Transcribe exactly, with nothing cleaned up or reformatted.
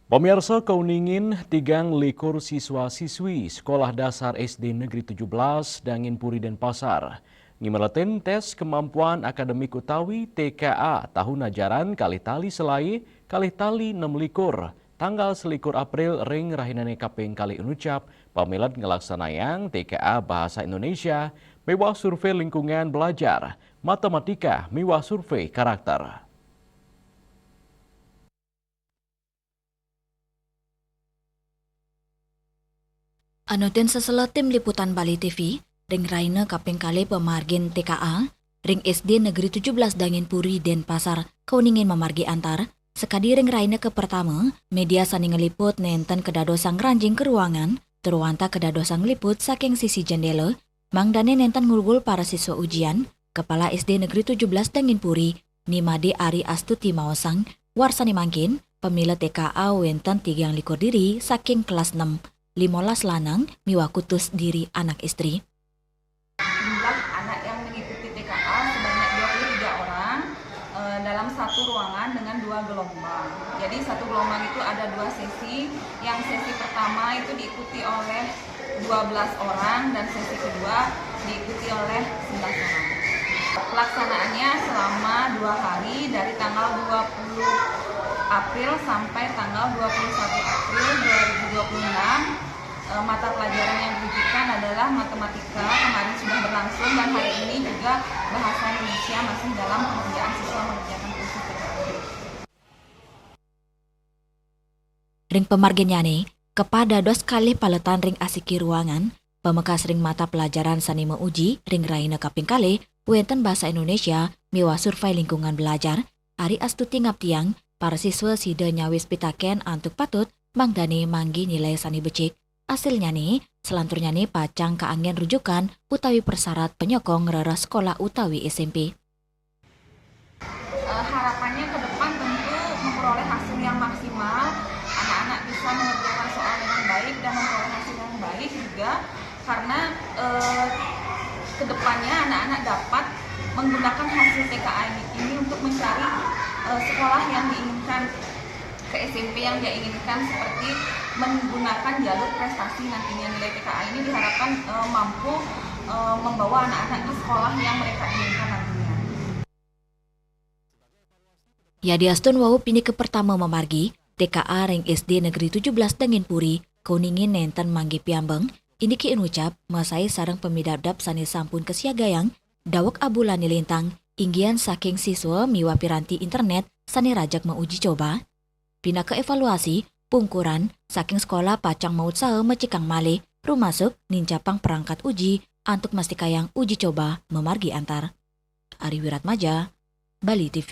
Pamiarsa, kauningin tigang likur siswa-siswi Sekolah Dasar S D Negeri tujuh belas Dangin Puri Denpasar ngimeletin tes kemampuan akademik utawi T K A tahun ajaran kalih tali selai, kalih tali enam likur, tanggal selikur April ring rahinane kaping kalih inucap pamilet ngelaksanayang T K A Bahasa Indonesia miwah survei lingkungan belajar, matematika miwah survei karakter. Anutin sesela tim liputan Bali T V, ring rahina kaping kalih pamargin T K A ring S D Negeri tujuh belas Dangin Puri, Denpasar, kauningin mamargi antar, sakadi ring rahina kapertama, media sane ngliput nenten kadadosang ngranjing ka ruangan, tur wantah kadadosang ngliput saking sisi jendela, mangdane nenten ngrugul para siswa ujian. Kepala S D Negeri tujuh belas Dangin Puri, Nimade Ari Astuti maosang, warsane mangkin, pamilet T K A wenten tigang likur diri saking kelas enam, limolas lanang miwah kutus diri anak istri. Jumlah anak yang mengikuti T K A sebanyak dua puluh tiga orang, eh, dalam satu ruangan dengan dua gelombang. Jadi, satu gelombang itu ada dua sesi. Yang sesi pertama itu diikuti oleh dua belas orang dan sesi kedua diikuti oleh sebelas orang. Pelaksanaannya selama dua hari, dari tanggal dua puluh April sampai tanggal dua puluh satu April dua ribu dua puluh enam. Eh, mata pelajaran yang diujikan adalah matematika, kemarin sudah berlangsung, dan hari ini juga bahasa Indonesia masih dalam pengerjaan, siswa mengerjakan tugas. Ring pamarginnyane, kapadados kalih paletan ring asiki ruangan, pamekas ring mata pelajaran sane mauji ring rahina kaping kalih, wenten Bahasa Indonesia miwah survei lingkungan belajar. Ari Astuti ngaptiang, para siswa sida nyawis pitaken antuk patut, mangdane manggi nilai sane becik. Asilnyane, selanturnyane pacang kaanggen rujukan utawi prasyarat panyokong rereh sekolah utawi S M P. Eh, harapannya ke depan tentu memperoleh hasil yang maksimal, anak-anak bisa mengerjakan soal dengan baik dan memperoleh hasil yang baik juga, karena, eh, ke depannya anak-anak dapat menggunakan hasil T K A ini, ini untuk mencari, eh, sekolah yang diinginkan, ke S M P yang dia inginkan, seperti menggunakan jalur prestasi. Nantinya nilai T K A ini diharapkan, eh, mampu, eh, membawa anak-anak di sekolah yang mereka inginkan nantinya. Yadiastun wau pinih kapertama mamargi, T K A ring S D Negeri tujuh belas Dangin Puri, kauningin nenten manggi piambeng, indike inucap, masai sareng pamidabdab sane sampun kasiagayang, daweg abulane lintang, inggihan saking siswa miwah piranti internet sane rajeg mauji coba. Pinaka evaluasi, pungkuran saking sekolah pacang mautsaha mecikang malih, rumasuk nincapang perangkat uji antuk mastikayang uji coba mamargi antar. Ari Wiratmaja, Bali T V.